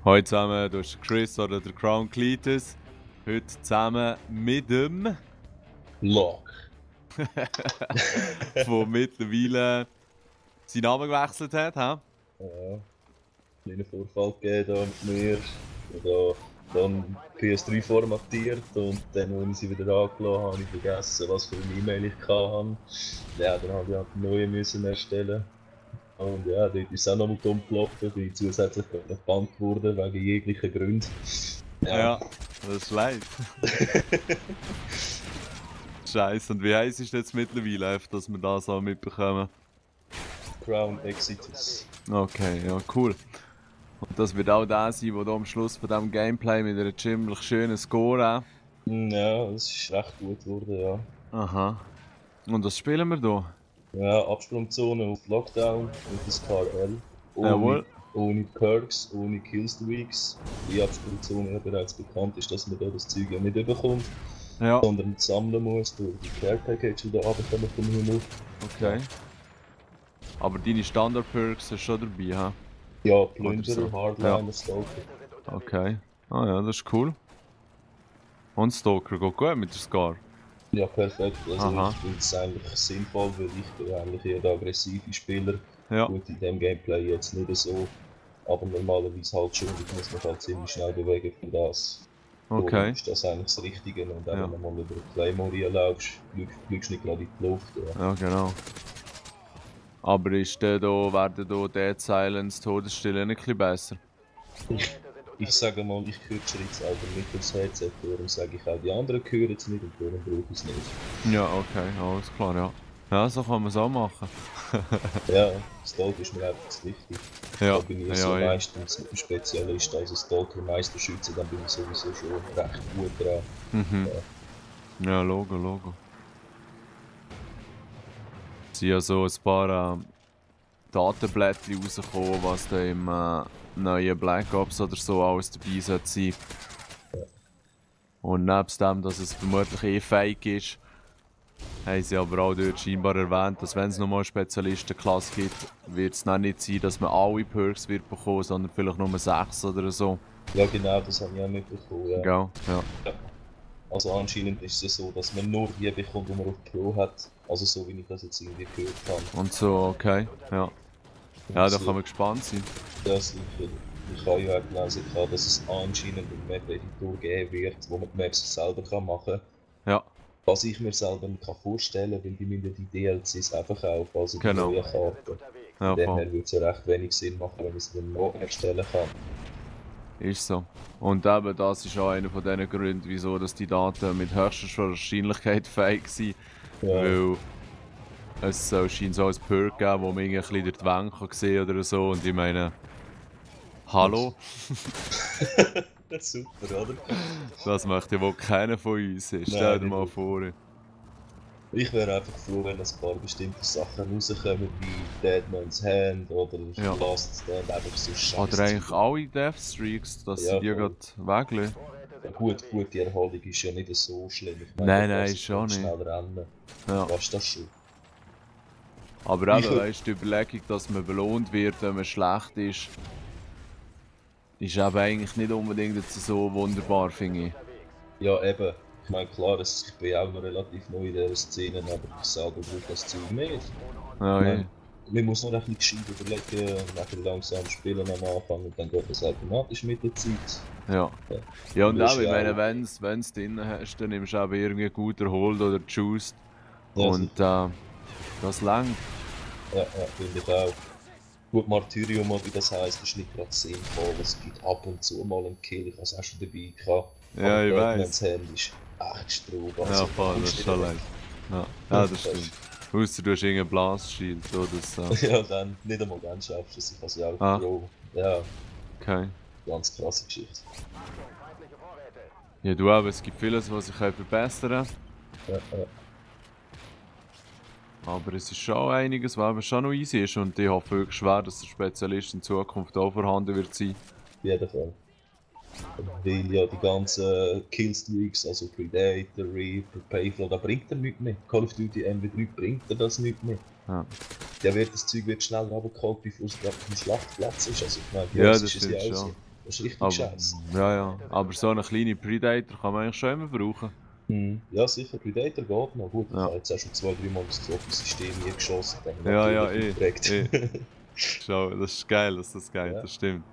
Heute zusammen, du bist Chris oder der Crown Cletus. Heute zusammen mit dem Lock. der mittlerweile seinen Namen gewechselt hat. He? Ja, kleinen Vorfall gegeben da mit mir. Da dann PS3 formatiert und dann, als ich sie wieder angelassen habe, habe ich vergessen, was für eine E-Mail ich hatte. Ja, dann habe ich halt eine neue müssen erstellen. Und ja, dort ist es auch noch mal dumm gelaufen, bin ich zusätzlich gebannt worden, wegen jeglicher Gründe. Ja, das ist leid. Scheiße, und wie heisst es jetzt mittlerweile, einfach, dass wir das auch mitbekommen? Crown Exitus. Okay, ja, cool. Und das wird auch der sein, der am Schluss von diesem Gameplay mit einer ziemlich schönen Score hat. Ja, es ist recht gut geworden, ja. Aha. Und was spielen wir da? Ja, Absprungzone auf Lockdown mit der Scar L. Jawohl. Ohne Perks, ohne Killstreaks. Die Absprungzone ja bereits bekannt ist, dass man da das Zeug ja nicht bekommt, Ja, sondern sammeln muss durch die Care Package, die da runterkommen vom Himmel. okay. Aber deine Standard-Perks sind schon dabei, ha? Ja, Plünderer, so. Hardliner, Stalker. Okay. Ah ja, das ist cool. Und Stalker geht gut mit der Scar. Ja, perfekt. Also Aha. ich finde es eigentlich sinnvoll, weil ich bin eigentlich eher der aggressive Spieler. Ja. Gut, in dem Gameplay jetzt nicht so, aber normalerweise halt schon. Ich muss mich halt ziemlich schnell bewegen für das. Okay. Darum ist das eigentlich das Richtige. Und auch Ja. wenn du mal über die Claymore laufst, fliegst du nicht gerade in die Luft. Ja. Ja, genau. Aber ist werden da Dead Silence, Todesstille nicht ein bisschen besser? Ich sage mal, ich höre die Schritte selber nicht aufs Headset, darum sage ich auch, die anderen hören es nicht und darum brauche ich es nicht. Ja, okay, alles klar, ja. Ja, so kann man es auch machen. Ja, Stalker ist mir einfach das wichtig. Ja, Da bin ich so meistens mit dem Spezialist, also Stalker Meisterschütze, dann bin ich sowieso schon recht gut dran. Mhm. Ja, Logo. Es sind ja so ein paar Datenblättchen rausgekommen, was da im neuen Black Ops oder so alles dabei sollte sein. Und nebst dem, dass es vermutlich fake ist, haben sie aber auch dort scheinbar erwähnt, dass wenn es nochmal eine Spezialistenklasse gibt, wird es nicht sein, dass man alle Perks wird bekommen, sondern vielleicht nur 6 oder so. Ja genau, das habe ich auch mitbekommen. Ja. Gell? Ja. Also anscheinend ist es so, dass man nur die bekommt, die man auf Pro hat. Also so wie ich das jetzt irgendwie gehört habe. Und so, okay. Ja. Ja, da kann man gespannt sein. Ja, sicher. Ich habe ja auch gelesen, dass es anscheinend einen Map-Editor geben wird, wo man die Maps selber machen kann. Ja. Was ich mir selber nicht vorstellen kann, weil die müssen die DLCs einfach kaufen, also die Genau. neuen Karten. Ja, Von dem voll. her würde es ja recht wenig Sinn machen, wenn man sie dann noch erstellen kann. Ist so. Und eben das ist auch einer von diesen Gründen, wieso dass die Daten mit höchster Wahrscheinlichkeit fake sind. Ja. Weil es soll scheint so ein Perk geben, wo man irgendwie ein bisschen durch die Wände kann sehen oder so. Und ich meine, hallo? Super, oder? Das möchte wohl keiner von uns. Stell dir mal vor. Ich wäre einfach froh, wenn ein paar bestimmte Sachen rauskommen, wie Deadman's Hand oder Ja. Last Stand, einfach so scheiße. Oder eigentlich alle Deathstreaks, dass Ja, sie die voll. gerade weglassen. Gut, die Erholung ist ja nicht so schlimm. Ich Nein, da kann ist sie schon ganz nicht. schnell rennen. Ja. Was ist das schon? Aber Ich- eben, weißt du, die Überlegung, dass man belohnt wird, wenn man schlecht ist eben eigentlich nicht unbedingt jetzt so wunderbar, finde ich. Ja, eben. Ich meine, klar, ich bin auch noch relativ neu in dieser Szene, aber ich selber brauche das Zeug nicht. Ja, Ich ja. meine, man muss noch ein bisschen gescheit überlegen und nachher langsam spielen am Anfang und dann geht das automatisch mit der Zeit. Ja. Ja, und Du auch, bist ich ja meine, auch- wenn es drin hast, dann nimmst du eben irgendwie gut erholt oder juiced. Ja, Und das langt. Ja, finde ich auch. Gut, Martyrium, wie das heisst, ist nicht gerade sinnvoll. Es gibt ab und zu mal einen Kill, ich habe es auch schon dabei gehabt. Ja, Aber ich Deadman's weiss. Hand ist echt Stroh. Ja, voll, das ist schon leid. Ja, ja, das stimmt. Ausser du hast irgendein Blast-Shield oder so. Ja, dann, nicht einmal dann schaffst du es, ich habe sie auch Ah. Pro. Ja, Okay. ganz krasse Geschichte. Ja, du aber, es gibt vieles, was ich verbessern kann. Ja. Aber es ist schon einiges, was eben schon noch easy ist. Und ich hoffe wirklich schwer, dass der Spezialist in Zukunft auch vorhanden wird sein. Auf jeden Fall. Weil ja die ganzen Killstreaks, also Predator, Reaper, Payflow, da bringt er nichts mehr. Call of Duty MW3 bringt er das nicht mehr. Ja. Das Zeug wird schnell runtergeholt, bevor es gerade auf dem Schlachtplatz ist. Also ich meine, Ja, das das ist es ja stimmt auch schon. so. Das ist richtig Aber, scheiße. ja. Aber so einen kleinen Predator kann man eigentlich schon immer brauchen. Ja, sicher, Predator geht noch. Gut, ich Ja, habe jetzt auch schon 2, 3 Mal das Trophy-System hier geschossen, dann ja, natürlich aufgeregt. Schau, das ist geil, dass das geht, Ja, das stimmt.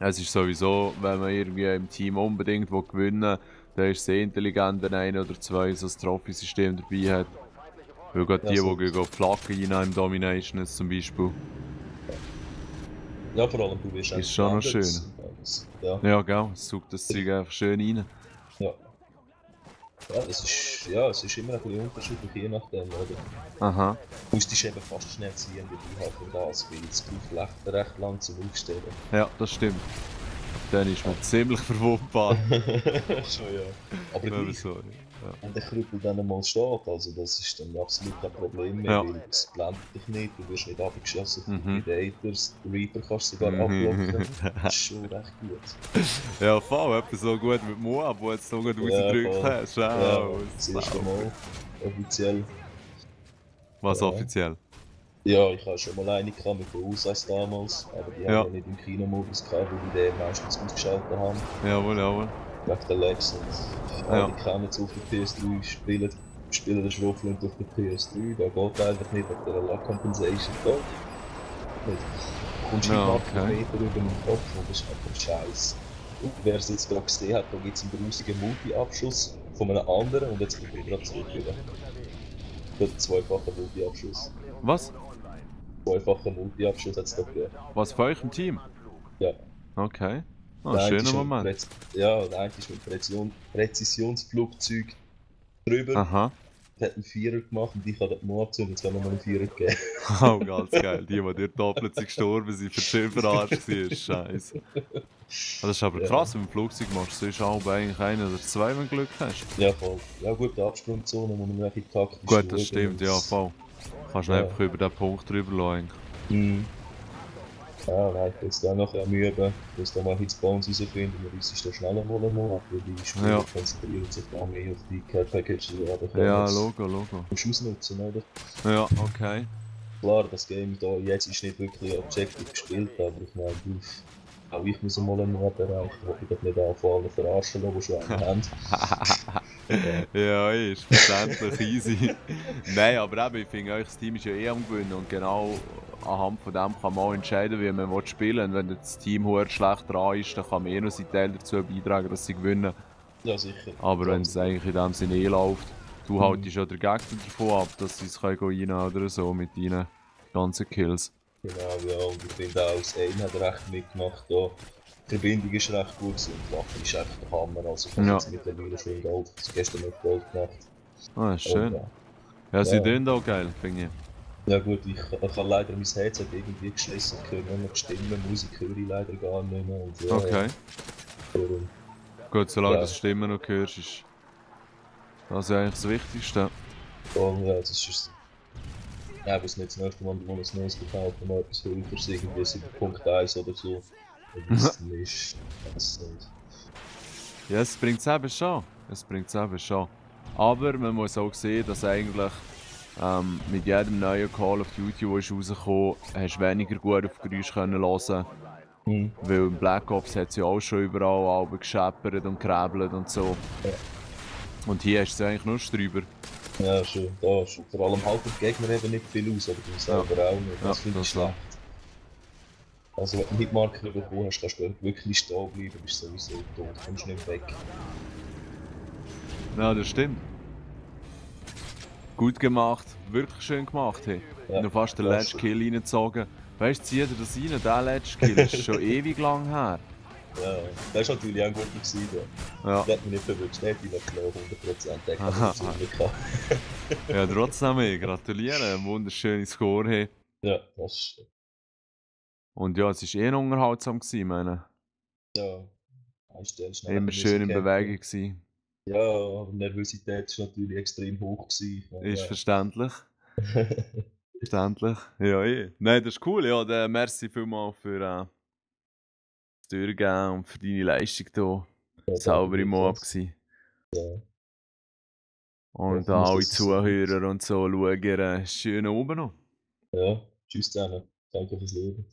Es ist sowieso, wenn man irgendwie im Team unbedingt gewinnen will, dann ist es sehr intelligent, wenn ein oder zwei so ein Trophy-System dabei hat. Weil gerade ja, die sowieso. gehen Flaggen rein im Domination ist zum Beispiel, Ja, vor allem, du wirst auch ist nicht schon noch blendet schön. und alles. Ja, Ja, gell, es saugt das Zeug einfach schön rein. ja. Ja, es ist immer ein bisschen unterschiedlich, je nachdem, oder? Aha, Du musst dich eben fast schnell ziehen dabei haben für das, weil es braucht recht lang zum Aufstellen. ja, das stimmt. Dann ist man ziemlich verwundbar. Schon, ja. Aber Wenn man gleich, so, wenn der Krüppel dann einmal steht, also das ist dann absolut kein Problem mehr, ja. weil es blendet dich nicht, du wirst nicht abgeschossen von den Mhm. Predators, den Reaper kannst du sogar Mhm. abblocken. Das ist schon recht gut. Ja, voll, etwa so gut mit Moab, wo du es so gut Ja, rausgedrückt voll. hast. Ja, Wow, Mann, das erste sauber. Mal offiziell. Was Ja. offiziell? Ja, ich hatte schon mal eine gehabt mit der USAs damals, aber die habe ich Ja, ja nicht im Kinomodus gehabt, weil die den meistens ausgeschaltet haben. jawohl. Wegen der Lags und Ja, alle kennen es auf der PS3, spielen den Schrotflint auf der PS3, da geht einfach nicht wegen der Lag Compensation. Geht nicht. Du kommst nicht ja, mal 8 okay. Meter über den Kopf und das ist einfach scheiße. Und wer es jetzt gerade gesehen hat, da gibt es einen grusigen Multi-Abschuss von einem anderen und jetzt kommt er gerade zurück wieder. Der zweifache Multi-Abschuss. Was? Zweifacher Multi-Abschuss hat es da gegeben. Was für euch im Team? Ja. Okay. Oh, Der eine schöner ist mit Moment. Präzisionsflugzeug drüber, Aha. der hat einen Vierer gemacht und ich habe den Moab und jetzt haben wir mal einen Vierer gegeben. Oh, ganz geil. Die dir doppelt sind gestorben sind, für schön verarscht war. Scheiße. Das ist aber Ja, krass, wenn du im Flugzeug machst. Du bist auch eigentlich ein oder zwei, wenn du Glück hast. ja, voll. Ja, gut, die Absprungzone muss man wirklich taktisch Gut, das schauen stimmt, und ja, voll. Kannst du ja. einfach über den Punkt drüber schauen. Mhm. Ja, nein, ich bin jetzt auch noch am Üben, dass da mal Hits Bones rausfinden, wir uns da schneller wollen machen, aber die Spieler Ja, konzentrieren sich da mehr auf die Care Packages, die wir können ja, jetzt Logo. ausnutzen, oder? Ja, okay. Klar, das Game da jetzt ist nicht wirklich objektiv gespielt, aber ich meine, auch ich muss mal einen Mod erreichen, wo ich doch nicht anfangen verarschen lassen, die schon einen haben. Ja, Ja, ist verständlich, easy. Nein, aber eben, ich finde, euch das Team ist ja eh am Gewinnen und genau anhand von dem kann man auch entscheiden, wie man spielen will. Wenn das Team verdammt schlecht dran ist, dann kann man eh noch seinen Teil dazu beitragen, dass sie gewinnen. ja sicher, Aber wenn ganz es klar. eigentlich in dem Sinne eh läuft, du Mhm. haltest ja den Gegner davon ab, dass sie es rein oder so mit deinen ganzen Kills. Genau, ja, und ich finde auch, das Aim hat recht mitgemacht da. Die Verbindung ist recht gut gewesen und die Waffe ist einfach der Hammer, also ich habe Ja, jetzt mittlerweile schon Gold, gestern noch Gold gemacht. ist Und schön. Ja, sie ja, tun auch geil, finde ich. ja gut, ich habe leider mein Headset irgendwie geschlossen können, nur noch Stimmen, Musik höre ich leider gar nicht mehr und ja, Okay. darum, Gut, solange du ja, das Stimmen noch hörst, ist das ja eigentlich das Wichtigste. ja, das ist ja, was nicht das nächste Mal, wo wir ein neues gekauft mal etwas höher, irgendwie 7.1 oder so. Und das dann ist, das nicht. Ja, es bringt es eben schon. Aber man muss auch sehen, dass eigentlich mit jedem neuen Call of Duty, der ist rausgekommen ist, hast du weniger gut auf Geräusche können hören. Hm. Weil in Black Ops hat es ja auch schon überall Alben gescheppert und geräbelt und so. Ja. Und hier hast du es eigentlich nur drüber. Ja, schon, da schon. Vor allem halten die Gegner eben nicht viel aus, aber du selber auch nicht. Ja, Das finde ich das schlecht. auch. Also wenn du Hitmarker bekommen hast, kannst du wirklich stehen bleiben, bist sowieso tot, kommst nicht weg. Ja, das stimmt. Gut gemacht, wirklich schön gemacht. Hey. Ja, Noch fast den das letzten Kill reingezogen. Weißt du, zieh dir das rein, der letzte Kill ist schon ewig lang her. ja, das war natürlich auch gut gewesen. Ja. Ja, Der hat mich nicht verwünscht, der hätte ich noch genommen, 100%. Der kann Aha. nicht so nicht gehabt. ja trotzdem, ey, gratuliere, ein wunderschöner Score. Hey. Ja, das ist, Und ja, es war eh unterhaltsam, gewesen, meine. ja, einstellen, schnell Immer müssen schön in Bewegung campen. gewesen. Ja, aber die Nervosität war natürlich extrem hoch gewesen. Ich meine, Ist ja. verständlich. Verständlich. Ja, eh. Nein, das ist cool. Ja, dann merci vielmals für das Durchgehen und für deine Leistung hier. Ja, danke Sauber im Moab gleichfalls. gewesen. Ja, Und hoffen wir, alle dass es so bleibt. Zuhörer und so schauen, schönen Abend noch. Ja, tschüss zusammen. Danke fürs Leben.